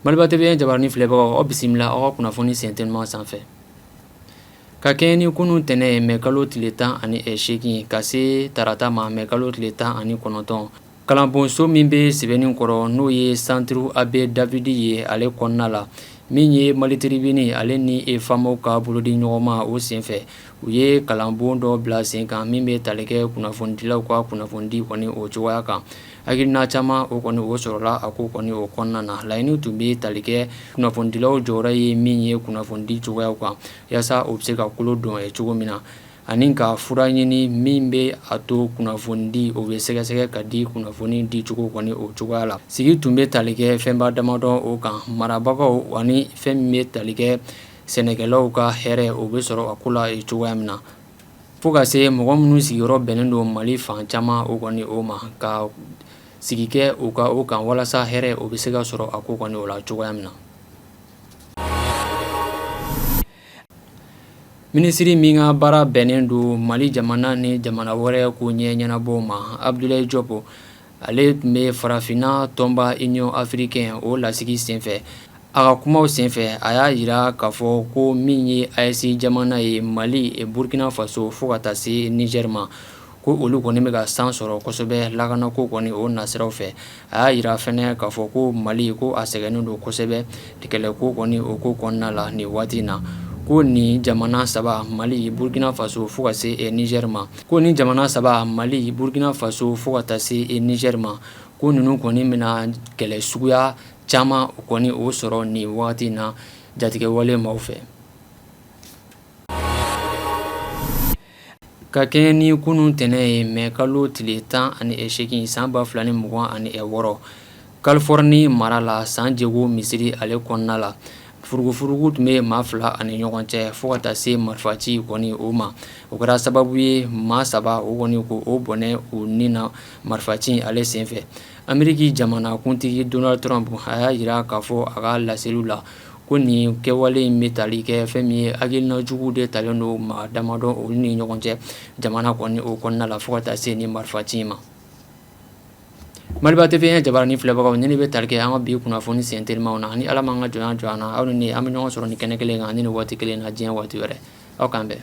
Maliba TV jabarani filɛbagaw, aw bisimila aw ka kunnafoni senteliman sanfɛ. Ka kɛɲɛ ni kunun tɛnɛn ye mɛ kalo tile 18, ka se tarata ma mɛ kalo tile 19, kalanbonso min bɛ Sɛbɛnninkɔrɔ, n'o ye Centre Abbé David ye, ale kɔnɔna la, min ye Mali Tribune ale ni FAMaw ka bolodi ɲɔgɔnma o senfɛ, u ye kalanbon dɔ bila sen kan min bɛ tali kɛ kunnafonidilaw ka kunnafonidi kɔni o cogoya kan. Hakilina caman o kɔni o sɔrɔla a ko kɔni o kɔnɔna na. Laɲini tun bɛ tali kɛ kunnafonidilaw jɔyɔrɔ ye min ye kunnafonidi cogoyaw kan, yaasa o bɛ se ka kolo dɔn cogo min na, ani ka fura ɲini min bɛ a to kunnafonidi o bɛ sɛgɛsɛgɛ ka di kunnafoni di cogo kɔni o cogoya la. Sigi tun bɛ tali kɛ fɛnba damadɔ o kan, marabagaw ani fɛn min bɛ tali kɛ sɛnɛkɛlaw ka hɛrɛ o bɛ sɔrɔ a ko la cogoya min na, fo ka se mɔgɔ minnu sigiyɔrɔ bɛnnen don Mali fan caman o kɔni o ma, ka sigi kɛ u ka o kan walasa hɛrɛ o bɛ se ka sɔrɔ a ko kɔni o la cogoya min na. Minisiri min ka baara bɛnnen don Mali jamana ni jamana wɛrɛ ko ɲɛ ɲɛnabɔ ma, Abdoulaye Diop, ale tun bɛ farafinna tɔnba Union africaine o lasigi senfɛ. A ka kumaw senfɛ, a y'a jira k'a fɔ ko min ye AES jamana ye, Mali, Burkina Faso fo ka taa se Niger ma, ko olu kɔni bɛ ka san sɔrɔ kosɛbɛ lakanako kɔni o nasiraw fɛ. A y'a jira fana k'a fɔ ko Mali ko a sɛgɛnnen don kosɛbɛ kɛlɛko kɔni o ko kɔnɔna la nin waati in na. Ko nin jamana saba, Mali, Burkina Faso fo ka se Niger ma, ko nin jamana saba, Mali, Burkina Faso fo ka taa se Niger ma, ko ninnu kɔni bɛna kɛlɛ suguya caman o kɔni o sɔrɔ nin waati in na jatigɛwale maaw fɛ. Ka kɛɲɛ ni kunun tɛnɛn ye mɛ kalo tile 18 san 2026, Californie mara la, San Diego misiri ale kɔnɔna la, furugufurugu tun bɛ maa fila ani ɲɔgɔn cɛ fo ka taa se marifaci kɔni o ma. O kɛra sababu ye maa saba o kɔni ko o bɔnɛ u ni na marifaci ale senfɛ. Ameriki jamanakuntigi Donald Trump, a y'a jira k'a fɔ a ka laseliw la ko nin kɛwale in bɛ tali kɛ fɛn min ye hakilina jugu de talen don maa damadɔ olu ni ɲɔgɔn cɛ jamana kɔni o kɔnɔna la fo ka taa se nin marifaci in ma. Maliba TV jabarani filɛbagaw, nin de bɛ tali kɛ an ka bi kunnafoni sen telimanw na. Ni Ala m'an ka jɔnya jɔ an na, aw ni ne an bɛ ɲɔgɔn sɔrɔ nin kɛnɛ kelen kan ni nin waati kelen na diɲɛ waati wɛrɛ. Aw k'an bɛn.